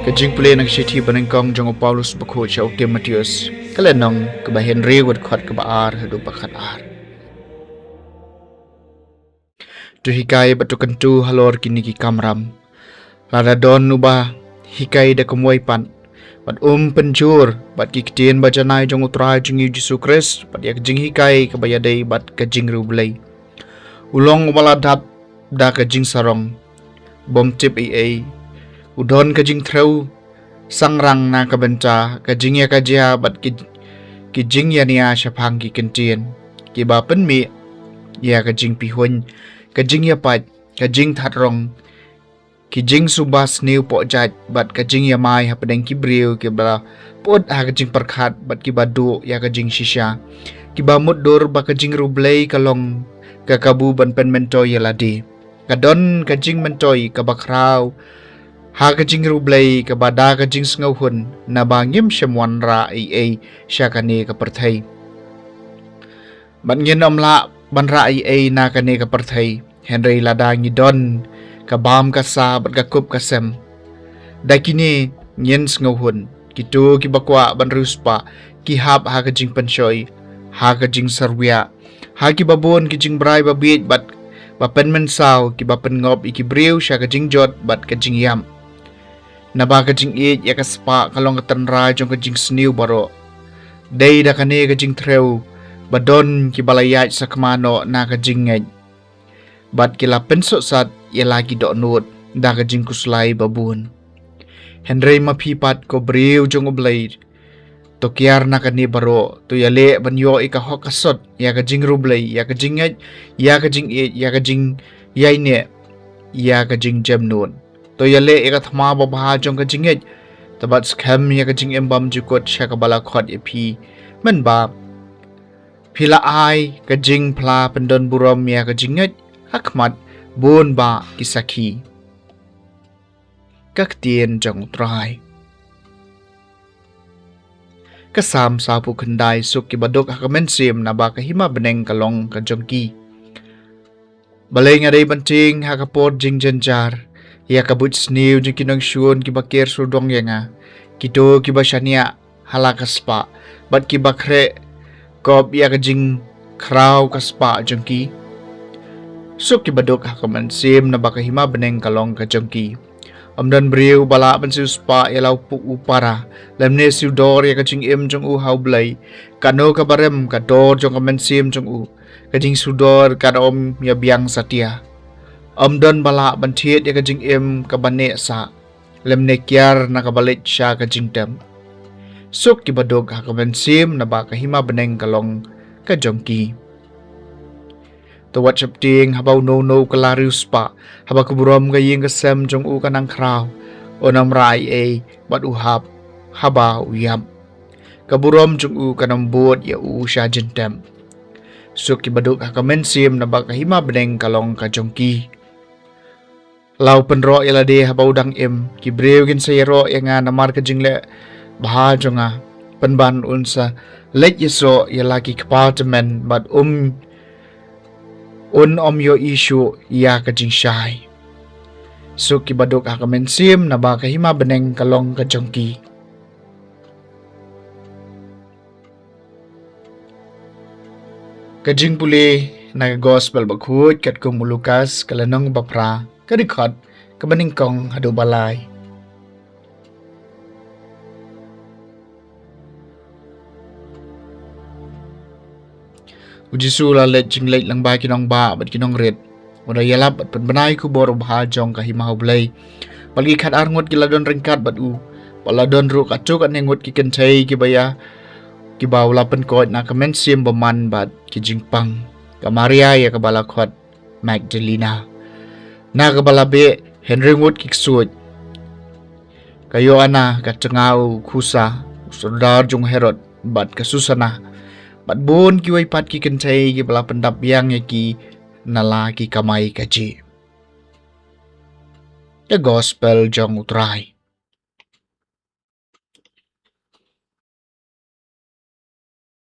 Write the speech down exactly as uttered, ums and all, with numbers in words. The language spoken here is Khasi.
Ka jingpule na ka shithi banyngkong jong u Paulus bakhuid sha u Timotheus, ka lynnong kaba hynriew, ka dkhot kaba ar haduh ba khatar. To hikai bad to kyntu halor kine ki kamram. Lada don uba hikai da kumwei pat, bad um pynjur bad ki ktien ba janai jong u Trai jong ngi u Jisu Khrist, bad ïa ka jinghikai kaba ïadei bad ka jingriewblei, u long uba la dap da ka jingsarong, bym tip ei ei, u don ka jingthreu sangrang na ka bynta ka jingïakajia bad ki, ki jingïania shaphang ki ktien, kiba pynmih ïa ka jingpihuiñ, ka jingïapait, ka jingthatrong, ki jingsuba sniew pohjait bad ka jingïamai hapdeng ki briew kiba la put ha ka jingpyrkhat bad kiba duh ïa ka jingshisha, kiba mutdur ba ka jingriewblei ka long ka kabu ban pynmyntoi ïa lade. Ka don ka jingmyntoi kaba khraw ha ka jingriewblei kaba da ka jingsngewhun, naba ngim shym wanrah ei ei sha kane ka pyrthei, bad ngin ym lah ban rah ei ei na kane ka pyrthei. Hynrei lada ngi don ka bam ka sa bad ka kup ka sem, da kine ngin sngewhun. Kito kiba kwah ban riewspah ki hap ha ka jingpynshoi, ha ka jingsyrwiah, ha kiba bun ki jingbrai babieit bad ba pynmynsaw, kiba pynngop ïa ki briew sha ka jingjot bad ka jingïap. Naba ka jingïeit ïa ka spah ka long ka tynrai jong ka jingsniew baroh. Dei da kane ka jingthreu ba don kiba la ïaid sakma noh na ka jingngeit, bad ki la pynsuhsat ïa la ki dohnud da ka jingkhuslai babun. Hynrei ma phi pat, ko briew jong U Blei, to kiar na kane baroh, to ïaleh ban ïoh ïa ka hok ka sot, ïa ka jingriewblei, ïa ka jingngeit, ïa ka jingïeit, ïa ka jingïaineh, ïa ka jingjemnud. To ïaleh ïa ka thma babha jong ka jingngeit, to bad skhem ïa ka jingim bymjukut sha kaba la khot ïa phi. Mynba phi la ai ka jingphla pyndonburom ïa ka jingngeit ha khmat bun bah ki sakhi. Ka ktien jong U Trai. Ka Salm sawphew khyndai. Suk kiba duk ha ka mynsiem, naba ka hima bneng ka long ka jong ki. Balei nga dei ban tieng ha ka por jingjynjar ïa ka buit sniew jong ki nongshun kiba ker sawdong ïa nga, kito kiba shaniah ha la ka spah, bad kiba khreh kop ïa ka jingkhraw ka spah jong ki? Suk kiba duk ha ka mynsiem, naba ka hima bneng ka long ka jong ki. Ym don briew ba lah ban siew spah ïa la u pu-, u para, lymne siew dor ïa ka jingim jong u ha U Blei. Kano kaba rim ka dor jong ka mynsiem jong u, ka jingsiew dor kan ym ïa biang satia. Ym don ba lah ban thied ïa ka jingim kaba neh sah, lymne kiar na kaba leit sha ka jingtep. Suk kiba duk ha ka mynsiem, naba ka hima bneng ka long ka jong ki. To wat sheptieng haba uno uno u kylla riewspah, haba ka burom ka ïing ka sem jong u ka nang khraw. Un ym rah ei ei bad u hap haba u ïap, ka burom jong u kan ym bud ïa u sha jingtep. Suk kiba duk ha ka mynsiem, naba ka hima bneng ka long ka jong ki. La u pynroh ïa lade haba u dang im. Ki briew kin sa ïaroh ïa nga namar ka jingleh bha jong nga. Pynban un sa leit ïasoh ïa la ki kpa tymmen, bad um, un ym ïohi shuh ïa ka jingshai. Suk kiba duk ha ka mynsiem, naba ka hima bneng ka long ka jong ki. Ka jingpule na ka Gospel bakhuid katkum u Lukas, ka lynnong ba phra, ka dkhot kaba nyngkong haduh ba lai. U Jisu u la leit jingleit lyngba ki nongbah bad ki nongrit. U da ïalap bad pynbna ïa ka khubor babha jong ka hima U Blei. Bad ki khatar ngut ki la don ryngkat bad u. Bad la don ruh katto katne ngut ki kynthei kiba ïa, kiba u la pynkoit na ka mynsiem bymman bad ki jingpang. Ka Maria ïa kaba la khot Magdalena, na kaba la beh hynriew ngut ki ksuid. Ka Joanna, ka tnga u Kusa, u sordar jong u Herod, bad ka Susana, bad bun kiwei pat ki kynthei kiba la pyndap biang ïa ki na la ki kamai kajih. Ka Gospel jong U Trai.